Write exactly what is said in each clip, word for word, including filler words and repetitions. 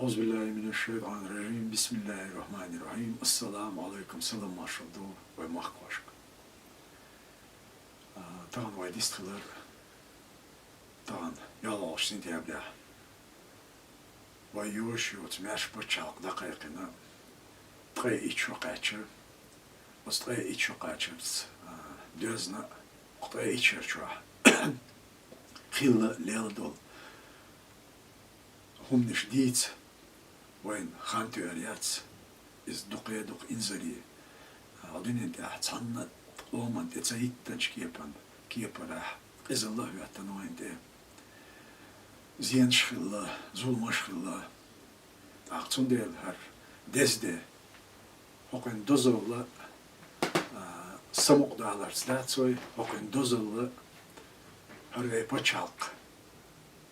أعوذ بالله من الشيطان الرجيم. بسم الله الرحمن الرحيم. السلام عليكم. Салам-маршалла ду вай махкахошка. А, тахана вай дистхилар, тахана ялхолгӀача сентябрехь. Вай йош йоцу маьрша пачхьалкх дӀакхайкхина ткъе итт шо кхаьчча. Оцу ткъе итт шо кхачарца, а, доьзна, ткъе итт шарчохь хилла лелла долу хӀуманаш дийца вайна хан тоьар яц, иза дукхе дукха инзаре, а, дуьнен тӀехь цхьанна къоман тӀе ца йиттинчу кепан, кепарахь къизалла а хӀоьттина вайна тӀе. Зенаш хилла, зуламаш хилла. ТӀаккха цундела хӀара деза де, хӀокхуьнан дозалла, а, самукъадаларца дац вай, хӀокхуьнан дозалла, хӀара вай пачхьалкх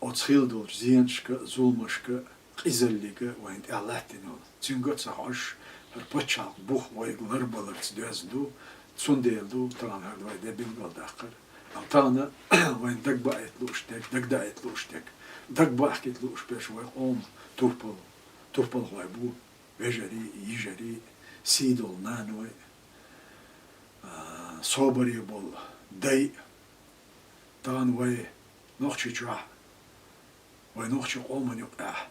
оцу хилла долчу зенашка, зуламашка, къизаллига вайна тӀехь латтина йолу. Цуьнга а ца хьожуш, хӀара пачхьалкх бух вайга ларбаларца доьзна ду, цундела ду тахана хӀара вай де билгалдаккхар. Амма тахана вайна дагбаийта лууш дерг, дагдаийта лууш дерг, дагбахкийта лууш берш вай къоман турпал-, турпалхой бу, вежарий, йижарий, сий долу наной, а, собаре болу дай. Тахана вай Нохчийчохь, вай нохчийн къоман юкъахь,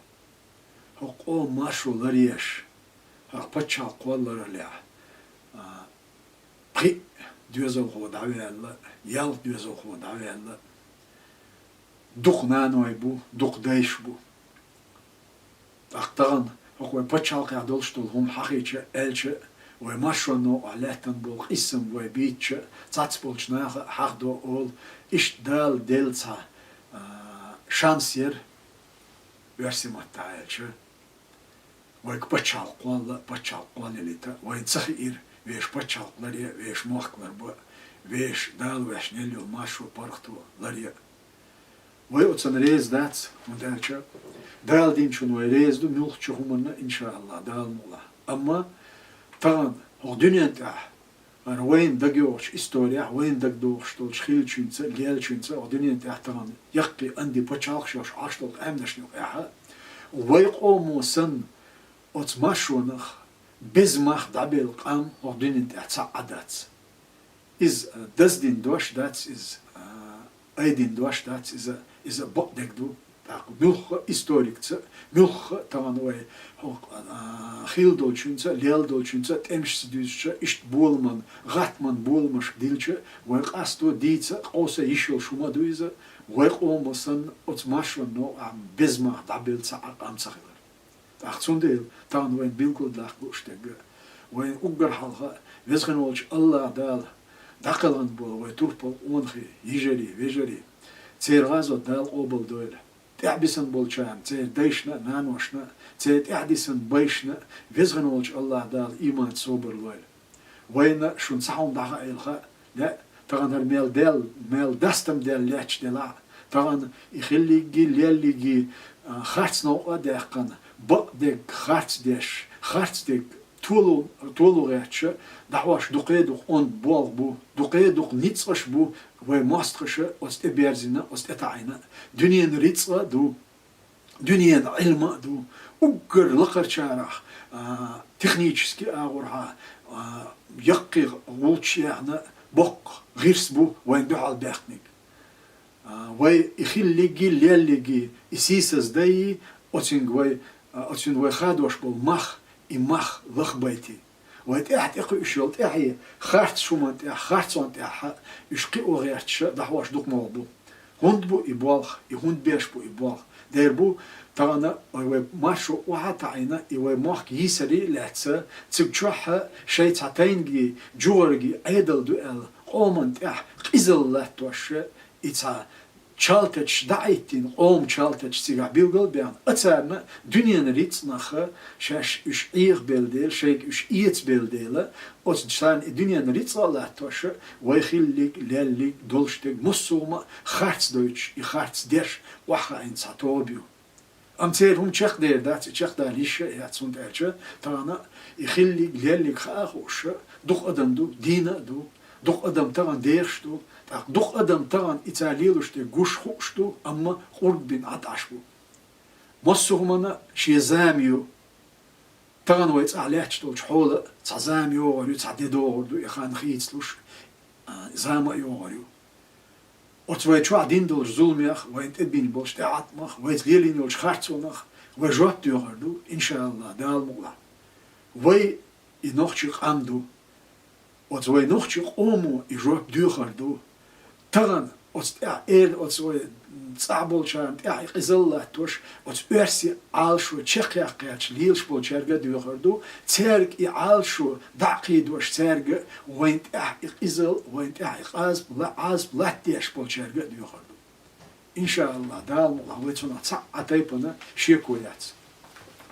хӀокху къоман маршо ларъеш, хӀокху пачхьалкх кхоллараллехь, а, пхиъ доьзалхо дӀаваьлла, ялх доьзалхо дӀаваьлла, дукха наной бу, дукха дайш бу. ТӀаккха тахана хӀокху вай пачхьалкхехь долуш долу хӀума хьахийча, аьлча, вай маршонан новкъахь лаьттина болу къийсам вай бийцча, цхьацца болчу наха а хьахдо олу, иштта Дала делла цхьа, а, шанс яра, оьрсийн маттахь аьлча, вайга пачхьалкх кхолла, пачхьалкх кхоллалийта, вайна ца хиира вешан пачхьалкх ларъян, вешан мохк ларбан, вешан Дала ваьшна елла йолу маршо, паргӀато ларъян. Вай оцунна реза дац, хӀунда аьлча Дала динчунна вай реза ду, муьлххачу хӀуманна, иншааллахӀ, Дала мукъалахь. Амма тахана хӀокху дуьнен тӀехь, хӀара вайна дагайогӀучу историяхь, вайна дагадогӀуш долчу хиллачуьнца, леллачуьнца, хӀокху дуьнен тӀехь тахана яккхий анди пачхьалкх шаьш Ӏаш долу къаьмнашна юкъахь, вай къомо санна, оцу маршонах беза мах дӀабелла къам хӀокху дуьнен тӀехь цхьа а дац. Иза, а, даздина дош дац иза, а, айдина дош дац иза, иза бакъдерг ду. ТӀаккха муьлхха а историкца, муьлхха а тахана вай хӀокху, а, хилла долчуьнца, лелла долчуьнца, тӀемашца дуьзча, иштта боламан, гӀаттаман боламашка дилча, вай къасто дийца а, къовса а йиш йолуш хӀума ду иза, вай къомо санна, оцу маршонан новкъахь беза мах дӀабелла цхьа а къам ца хилар. ТӀаккха цундела тахана вайна билгалдаккха лууш дерг а, вайна уггар хьалха Веза хин волчу АллахӀ Дала дӀакхелхина болу вай турпал къонахий, йижарий, вежарий, церан гӀазот Дала къобалдойла. ТӀаьхьабисина болчарна, церан дайшна а, наношна а, церан тӀаьхьадисина байшна а Веза хин волчу АллахӀ Дала ийман, собар лойла. Вайна шуна цхьа хӀума дӀахаийла хаьа, лаьа, тахана хӀара мел даьлла, мел дастам даьлла лаьтташ делахь а, тахана и хиллиги, леллиги, а, харц новкъа а даьккхина, бакъдерг харц деш, харц дерг толу, толу гӀерташ, дӀахьош дукхе а дукха онда болх бу, дукхе а дукха ницкъаш бу вай мостагӀаша оцу тӀе берзина, оцу тӀе таӀийна. Дуьненан рицкъа а ду, дуьненан Ӏилма а ду, уггар лакхарчарах, а, технически агӀорхьа, а, яккхий гӀулч яьхна боккха гӀирс бу вайна дуьхьал баьккхинарг. А, вай и хиллиги, леллиги, и сийсаз дайи, оцуьнга вай, а, оцуьнан вай хадош болу мах, и мах лахбайти. Вай тӀаьхьа тӀекхуьуш йолу тӀаьхье, харц шуман тӀехь, харцонна тӀехь уьш кхио гӀерташа дӀахьош дукха могӀа бу. ХӀунда бу и болх, и хӀунда беш бу и болх? Дера бу, тахана вай, вай маршо охьа а таӀийна, и вай мохк йийсаре а лаьцна, цига чохь а шайн цхьа тайнги, жугӀарги Ӏедал ду аьлла, къоман тӀехь къизалла латтош, и цхьа чалтачаш дӀахӀиттина, къоман чалтачаш цигахь билгал а баьхна, а царна дуьненан рицкъанах шаьш уьш Ӏехабелла дела, шайга уьш эцабелла дела, оцу царна и дуьненан рицкъа а латтош, вай хиллиг, леллиг, долуш дерг массо а хӀума а харц дойтуш, и харц деш охьахаийна цхьа тоба ю. Амма церан хӀума чекхдер дац, и чекхдала йиш а яц, хӀунда аьлча тахана и хиллиг, леллиг хаа а хууш, дукха адам ду, дийна а ду, дукха адам тахана дехаш ду, тӀаккха дукха адам тахана и цара лелош дерг гуш, хууш ду, амма къурд бина Ӏа тӀаш бу. Массо а хӀуманна шен зама ю. Тахана вай цӀа лаьтташ долчу хьола цхьа зама йогӀур ю, цхьа де догӀур ду, и хан хийцалуш, а, зама а йогӀур ю. Оцу вай чохь дина долчу зуламех, вайна тӀе бина болчу тӀеӀаткъамах, вайца лелийна йолчу харцонах вай жоп доьхур ду, иншааллахӀ, Дала мукъалахь. Вай и нохчийн къам ду. Оцу вай нохчийн къомо и жоп доьхур ду. Тахана оцу тӀехь эр, оцу вай цӀахь болчарна тӀехь и къизалла латтош, оцу оьрсийн Ӏалашо чекхъяккхаьчча лелаш болчаьрга а доьхур ду. Цаьрга и Ӏалашо дӀа а кхийдош, цаьрга а вайн тӀехь и къизал, вайн тӀехь и къазп ла-, Ӏазп латтадеш болчаьрга а доьхур ду. ИншааллахӀ, Дала мукъалахь, вай цунах цхьа а тайпана шеко яц.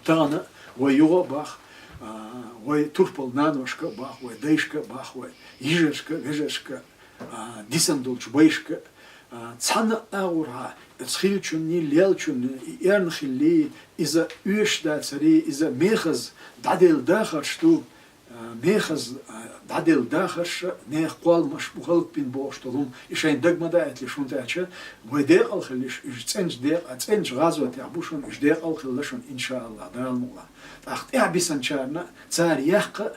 Тахана вай юха а боху, а, вай турпал наношка а боху, вай дайшка а боху, вай йижаршка а, вежаршка а, а, дисина долчу байшка а, а, цхьана а агӀорхьа, оцу хиллачунний, леллачунний, и эрна хиллий, иза оьшуш дацарий, иза мехаза дӀаделла дахарш ду, а, мехаза, а, дӀаделла дахарш а, нехан кхолламаш бу хӀаллакбина бохуш долу хӀума, и шайн дага ма даийталаш, хӀунда аьлча вай декъала хилла уьш, уьш цӀеначу декъа-, цӀеначу гӀазотехь бу шуна, уьш декъала хилла шуна, иншааллахӀ, Дала мукъалахь. ТӀаккха тӀаьхьабисинчарна, цара яккха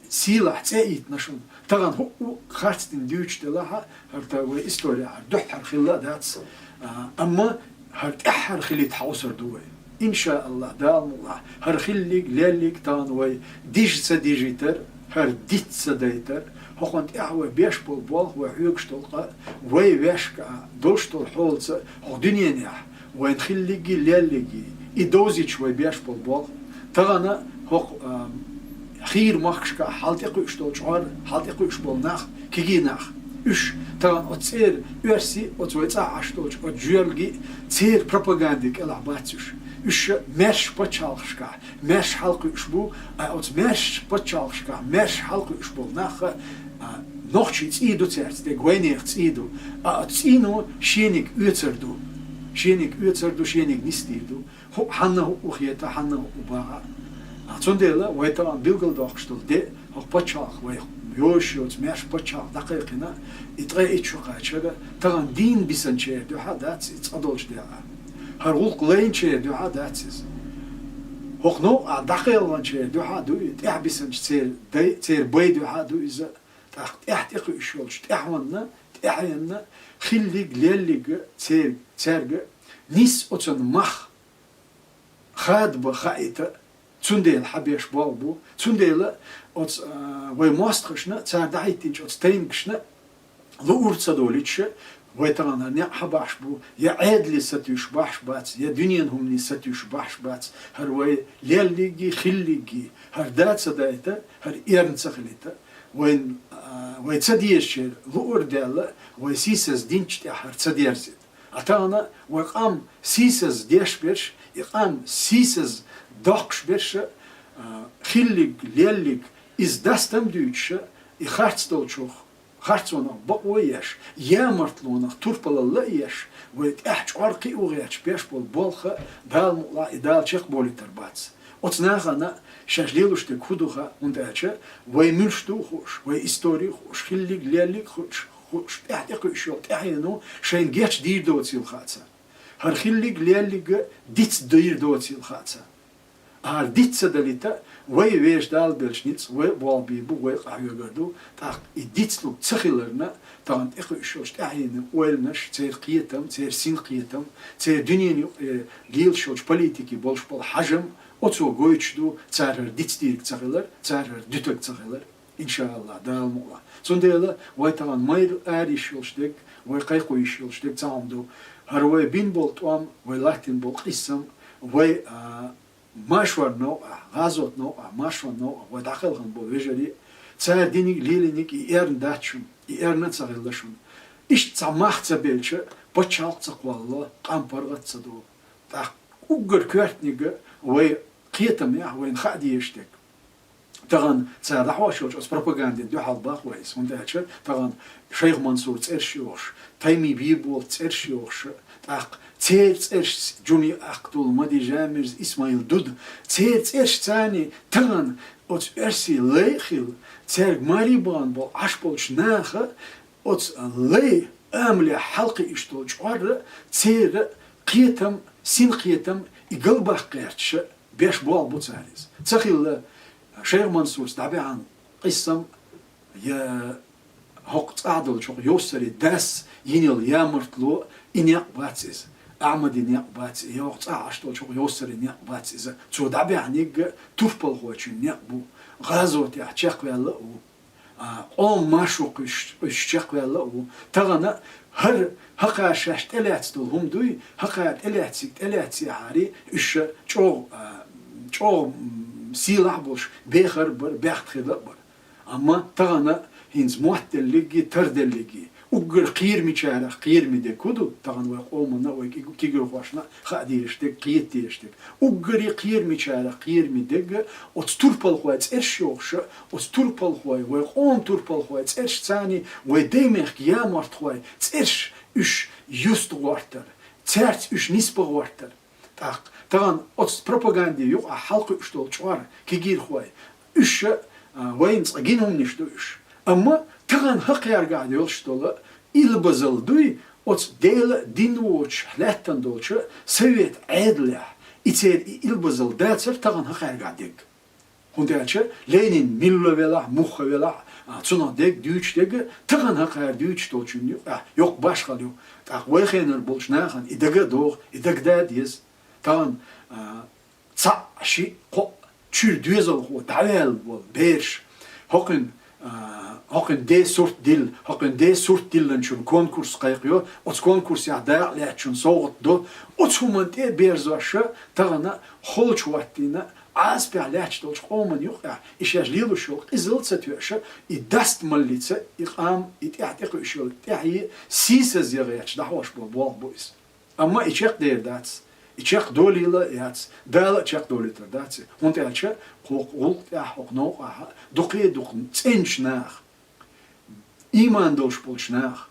сийлахь цӀе а йитина шуна. Тахана хӀуъу харцдина дуьйцуш делахь а, хӀара та вай истори хӀара дуьххьара хилла а дац, а, амма хӀара тӀаьххьара хилийта хьовсур ду вай. ИншааллахӀ, Дала мукъалахь, хӀара хиллиг, леллиг тахана вай дижа ца дижийтар, хӀара диц ца дайтар, хӀокхунна тӀехь вай беш болу болх, вай хьоьгуш долу къа, вай ваьшка долуш долу хьолаца хӀокху дуьненехь, вайн хиллиги, леллиги, и довзийча вай беш болу болх. Тахана хӀокху, а, хийра махкашкахь хьал тӀекхуьуш долу чкъор, хьал тӀекхуьуш болу нах, кегий нах. Уьш тахана оцу цӀера оьрси, оцу вай цӀахь Ӏаш долчу оцу жоьлги, церан пропаганди кӀелахь бац уьш. Уьш маьрша пачхьалкхашкахь маьрша хьалакхуьуш бу, а оцу маьрша пачхьалкхашкахь маьрша хьалакхуьуш болу нах, а, нохчийн цӀий ду цаьрца дерг, вайнехан цӀий ду. А оцу цӀийно шениг оьцур ду. Шениг оьцур ду, шениг нисдийр ду. ХӀуъу хьанна хӀуъу хета, хьанна хӀуъу баха. А, цундела вай тахана билгалдоккхуш долу де, хӀокху пачхьалкх вай йозуш йоцу маьрша пачхьалкх дӀакхайкхина, и ткъе итт шо кхачара, тахана дийна бисинчеран дуьхьа дац иза цкъа долчу декъа. ХӀара гӀуллакх лайначеран дуьхьа дац иза. ХӀокху новкъахь дӀакхелхинчеран дуьхьа ду и, тӀаьхьабисинчу церан дай, церан бай дуьхьа ду иза, тӀаккха тӀаьхьа тӀекхуьуш йолчу тӀаьхьенна, тӀаьхьенна хиллиг, леллиг церг-, цаьрга нис оцун мах хадабан хаийта, цундела хьан беш болх бу, цундела оцу, а, вай мостагӀашна, цара дӀахӀиттинчу оцу тайнагашна луур ца долуьйтуш, вай тахана некъ хьан бахьаш бу, я Ӏедале сатуьйсуш бахьаш бац, я дуьненан хӀумане сатуьйсуш бахьаш бац, хӀара вай леллиги, хиллиги, хӀара да ца дайта, хӀара эрна ца хилийта, вайн, а, вай ца дезачеран луур даьлла, вай сийсаз динчу тӀехь хӀара ца дерзийта. А тахана вай къам сийсаз деш берш, и къам сийсаз доккхуш берш, а, хиллиг, леллиг, иза дастам дуьйцуш, и харц долчух, харцонах бакъо а еш, ямартлонах турпалалла а еш, вай тӀаьхьа чкъор кхио гӀерташ беш болу болх, Дала мукъалахь, и Дала чекхболуьйтур бац. Оцу нахана шаьш лелош дерг хӀун ду хаьа, хӀунда аьлча вай муьлш ду хууш, вай истори хууш, хиллиг, леллиг хууш, хууш, тӀаьхьа тӀекхуьуш йолу тӀаьхьено шайна гечдийр доцийла хаьа царна. ХӀара хиллиг, леллиг диц дийр доцийла хаьа царна. ХӀара диц ца далийта, вай вешан Дала беллачу ницкъ, вай болх бийр бу, вай къахьоьгур ду, тӀаккха и дицлуг ца хиларна, тахана тӀекхуьуш йолчу тӀаьхьенан ойланаш, церан кхетам, церан синкхетам, церан дуьненан юкъе лелаш йолчу политике болуш болу хьажам, оцо гойтуш ду цара хӀара дицдийриг ца хилар, цара хӀара дуьтург ца хилар. ИншаАллахӀ, Дала мукъалахь. Цундела вай тахана майра ара йиш йолуш дерг, вай кхайкхо йиш йолуш дерг цхьа хӀума ду. ХӀара вай бина болу тӀом, вай латтийна болу къийсам, вай, а, маршонан новкъахь, гӀазотан новкъахь, маршонан новкъахь вай дӀакхелхина болу вежарий, цара диниг, лелийниг и эрна дац шуна, и эрна а ца хилла шуна. Иштта цхьа мах ца белча, пачхьалкх а ца кхоллало, къам паргӀат а ца до. ТӀаккха уггар коьртаниг вай кхетамехь, вайна хаа дезаш дерг. Тахана цара дӀахьош йолчу оцу пропагандина дуьхьал боху вай иза, хӀунда аьлча тахана Шайх Мансур цӀераш йохуш, Тайми Бийболат цӀераш йохуш, тӀаккха церан цӀераш, Джуми Ахтул, Мади Жамирз, Исмаил Дуда, церан цӀераш царний тахана оцу оьрсийн лай а хилла, цаьрга маре бахана болу Ӏаш болчу наха оцу лай амале хьалакхиъна долчу чкъор а, церан кхетам, синкхетам, И галбаккха гӀерташ беш болх бу цар иза. Ца хилла, Шайх Мансурца дӀабаьхьна къиссам, я хӀокху цӀахь долчух йоссаре дас йина йолу ямартло, и некъ бац иза. Ахьмади некъ бац, я хӀокху цӀахь Ӏаш долчух йоссаре некъ бац иза. Цо дӀабаьхьнарг турпалхочун некъ бу. ГӀазотехь чекхваьлла а ву. А, къоман маршо кхуьссуш, уьш чекхваьлла а ву. Тахана хӀара хӀокхара шаьш тӀелаьцна долу хӀума дуй, хӀокхара тӀелаьцнарг тӀелаьцнехьара, уьш чӀогӀа, а, чӀогӀа, м, сийлахь а болуш, бехар а бара, бехк хилла а бара. Амма тахана хӀинца моттаделларг а, тарделларг а, уггар кхерамечарах кхераме дерг хӀун ду, тахана вай къоманна а, вай киг-, кегийрхошна а хаа дезаш дерг, кхета дезаш дерг. Уггаре кхерамечарах кхераме дерг оцу турпалхойн цӀераш йохуш, оцу турпалхойн, вай къоман турпалхойн цӀераш, царний вай даймехкан ямартхойн цӀераш, уьш юстагӀортар, цаьрца уьш нисбан гӀортар. ТӀаккха тахана оцу пропаганде юкъахь хьалакхуьуш долу чкъор, кегийрхой, уьш, а, вайна цкъа гина хӀуманаш ду уьш. Амма тахана хӀокхаьргахь йолуш долу илбазалла дуй, оцу Делан дин воцуш лаьттана долчу совет Ӏедалехь, и церан и илбазалла дацара тахана хӀокхаьргахь дерг. ХӀунда аьлча Ленин милла велахь, муха велахь, а, цунах дерг дуьйцуш дерг а тахана хӀокхара дуьйцуш долчунна юкъахь йоккха башхалла ю. ТӀаккха вай хенара болчу нахана и дага а догӀу, и дагадала а деза. Тахана, а, цхьаъ, шиъ, кхоъ чуьра доьзалхо дӀаваьлла болу бераш, хӀокхуьнан, а, хӀокхуьнан ден сурт дилла, хӀокхуьнан ден сурт диллинчун конкурс кхайкхайо, оцу конкурсехь дакъа лаьцначун совгӀат до, оцу хӀуманна тӀе а берзош, тахана холчу хӀоттийна, Ӏазапехь лаьтташ долчу къоманна юкъахь и шаьш лелош йолу къизалла ца тоьуш, и дастамаллица, и къам, и тӀаьхьа тӀекхуьуш йолу тӀаьхье сийсаз ян гӀерташ дӀахьош болу болх бу иза. Амма и чекхдер дац, и чекхдолийла а яц, Дала а чекхдолуьйтур дац и. ХӀунда аьлча кху гӀуллакх тӀехь, хӀокху новкъахь дукха а дукха цӀеначу наха, ийман долуш болчу наха,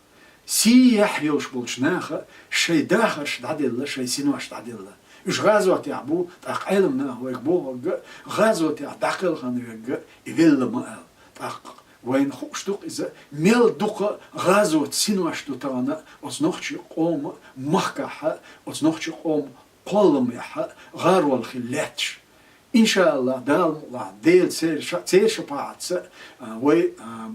сий-яхь йолуш болчу наха шайн дахарш дӀаделла, шайн синош дӀаделла. Уьш гӀазотехь бу, тӀаккха Ӏеламнаха вайга бохург а, гӀазотехь дӀакхелхина верг а и велла ма ала. ТӀаккха вайна хууш ду-кх иза, мел дукха гӀазотан синош ду тахана оцу нохчийн къоман махкахь а, оцу нохчийн къоман кхолламехь а гӀарол хила лаьтташ. Иншааллах, Дала мукъалахь, Дела церан ша-, церан шапаӀатца, а, вай, а,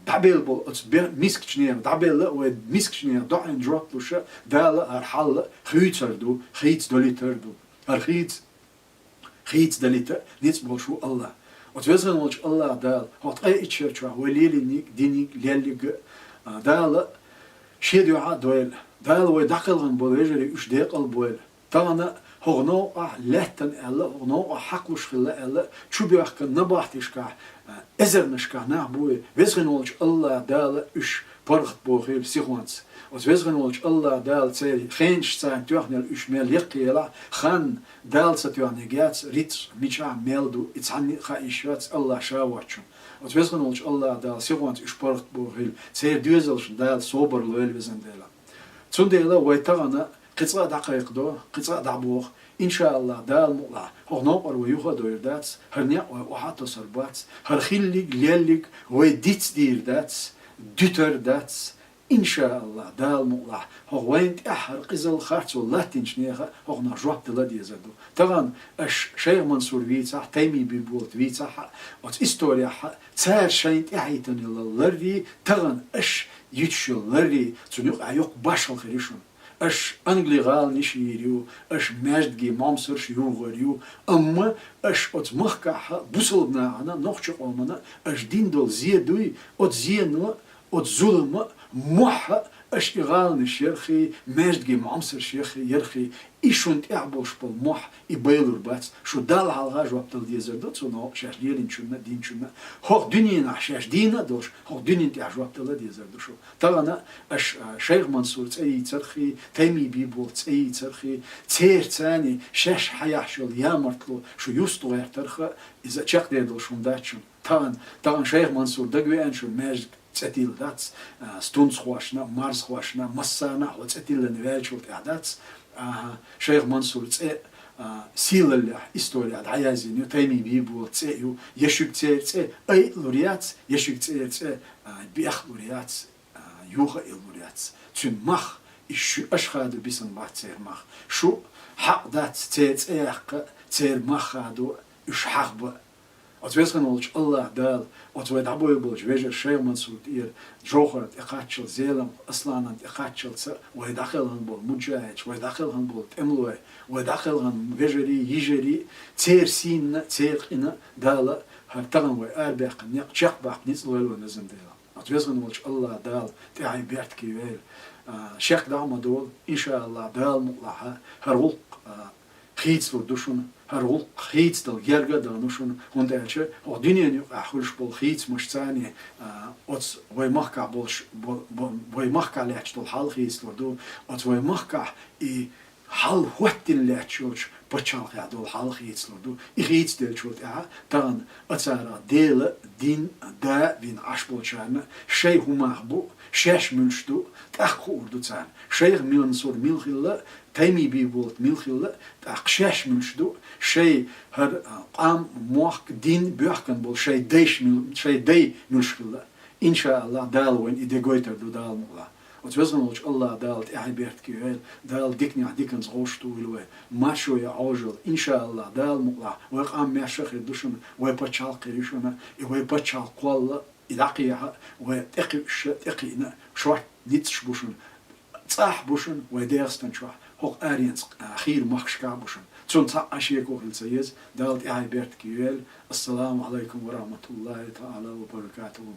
дӀабелла болу оцу бе-, мискачу нехан, дӀабелла а вай мискачу нехан доӀанна жоп луш а, Дала хӀара хьал хуьйцур ду, хийцадалуьйтур ду. ХӀара хийца, хийцадалийта ницкъ болуш ву АллахӀ. Оцу везан волчу АллахӀ Дала хӀокху ткъе итт шарчохь вай лелийнарг, динарг, лелларг а, Дала Шен дуьхьа а дойла. Дала вай дӀакхелхина болу вежарий уьш декъал а бойла. Тахана хӀокху новкъахь лаьттана аьлла, хӀокху новкъахь хьакхалуш хилла аьлла, чубоьхкина набахтешкахь, а, эзарнашкахь нах бу вай. Везан волчу АллахӀ Дала уьш паргӀатбохийла сихонца. Оцу везан волчу АллахӀ Дала церан хенаш царна тоьхна уьш мел яккхий елахь, хан Дала ца тоьхнарг яц, рицкъ мичахь мел ду, и цхьанне а хаа йиш яц АллахӀ Ша воцчунна. Оцу везан волчу АллахӀ Дала сихонца уьш паргӀатбохийла, церан доьзалшна Дала собар лойла, везан Дела. Цундела вай тахана кхин цкъа а дӀакхайкхадо, кхин цкъа а дӀабоху, иншааллахӀ, Дала мукъалахь, хӀокху новкъара вай юха а дойр дац, хӀара некъ вай охьа а тосур бац, хӀара хилларг, лелларг вай дицдийр дац, дуьтур дац, иншааллахӀ, Дала мукъалахь, хӀокху вайна тӀехь хӀара къизалла харцо латтийначу нехан хӀокхунах жоп дала а дезар ду. Тахана аша Шайх Мансур вийцахь, Тайми Бийболат вийцахь а, оцу историяхь а, цара шайна тӀаьхьа йитина йолу ларрий, тахана аша йитуш йолу ларрий, цунна юкъахь йоккха башхалла хир ю шуна. Аша Англи гӀаланаш йийр ю, аша маьждиге момсарш юхур ю, амма аша оцу махкахь а, бусалба нахана, нохчийн къомана аша дина долу зен дуй, оцу зено, оцу зулама, мохь а аша и гӀаланаш ярхий, маьждиге момсарш ярхий, ярхий, и шуна тӀехь болуш болу мохь, и байлур бац, шу Далла хьалха жоп дала дезар ду цунах шаьш лелийначунна, динчунна. ХӀокху дуьненахь шаьш дийна а долуш, хӀокху дуьненна тӀехь жоп дала дезар ду шу. Тахана аша, а, Шайх Мансур цӀе йийцархий, Тайми Бийболат цӀе йийцархий, церан царний шаьш хьаяхьаш йолу ямартло шу юстагӀертарх а, иза чекхдер долуш хӀума дац шуна. Тахана, тахана Шайх Мансур дагавеана шуна маьждиг цӀе тилла дац, а, стунцхошна, марзхошна, массарна а хьо цӀе тиллина ваьллачул тӀаьхьа дац. АхӀа, Шайх Мансур цӀе, а, сийлаллехь историяхь дӀаязйина ю, Тайми Бийболат цӀе а ю, я шуьга церан цӀе айа а лур яц, я шуьга церан цӀе, а, беха а лур яц, а, юха а иллур яц. Цуьнан мах, и шу аша хадо бисина бац церан мах. Шу хьакъ дац церан цӀе яккха, церан мах хадо, уьш хьахба. Оцу веза хинна волчу АллахӀ Дала оцу вай дӀабевлла болчу вежарий Шайх Мансур тӀера, Жовхарна тӀекхаччалц Зеламха, Асланна тӀекхаччалц вай дӀакхелхина болу муджахӀидаш, вай дӀакхелхина болу тӀемалой, вай дӀакхелхина вежарий, йижарий, церан сийнна, церан къина Дала хӀара тахана вай арабаьккхина некъ чекхбаккха ницкъ лойла вайна, везан Дела. Оцу веза хинна волчу АллахӀ Дала тӀаьхье беркате йойла. А, шек дӀа а ма долу, иншааллахӀ, Дала мукъалахь, хӀара гӀуллакх, а, хийцалур ду шуна, хӀара гӀуллакх хийцадала герга а дан ду шуна, хӀунда аьлча хӀокху дуьненан юкъахь хуьлуш болу хийцамаш царний, а, оцу вай махкахь болуш, бо-, бо-, вай махкахь лаьтташ долу хьал хийцалур ду, оцу вай махкахь и хьал хӀоттийна лаьтташ йолчу пачхьалкхехь долу хьал хийцалур ду. И хийцаделлачул тӀаьхьа тахана а цара Дела дин а, да а вина Ӏаш болчарна шайн хӀун мах бу, шаьш муьлш ду, тӀаккха хуур ду царна. Шайх Мансур мила хилла, Тайми Бийболат мила хилла, тӀаккха шаьш муьлш ду, шайн хӀара, а, къам, мохк, дин боьхкина болу шайн дайш мил-, шайн дай муьлш хилла. ИншааллахӀ, Дала вайна и де гойтур ду, Дала мукъалахь. Оцу веза хинна волчу АллахӀ Дала тӀаьхье беркате йойла, Дала диканехь диканца гӀовш тухийла вай, маршо я Ӏожалла. ИншааллахӀ, Дала мукъалахь, вай къам маьрша а хир ду шуна, вай пачхьалкх хир ю шуна, и вай пачхьалкх кхолла, и дӀакхехьа, вай тӀекхуьуш а, тӀекхиъна а шорта ницкъаш бу шуна. ЦӀахь бу шуна вай ДегӀастан чохь, хӀокху аренца, а, хийра махкашкахь а бу шуна. Цунна цхьа а шеко хила ца еза, Дала тӀаьхье беркате йойла. Ассаламу Ӏалайкум ва рахьматуллахӀи таӀала ва баракатухӀу.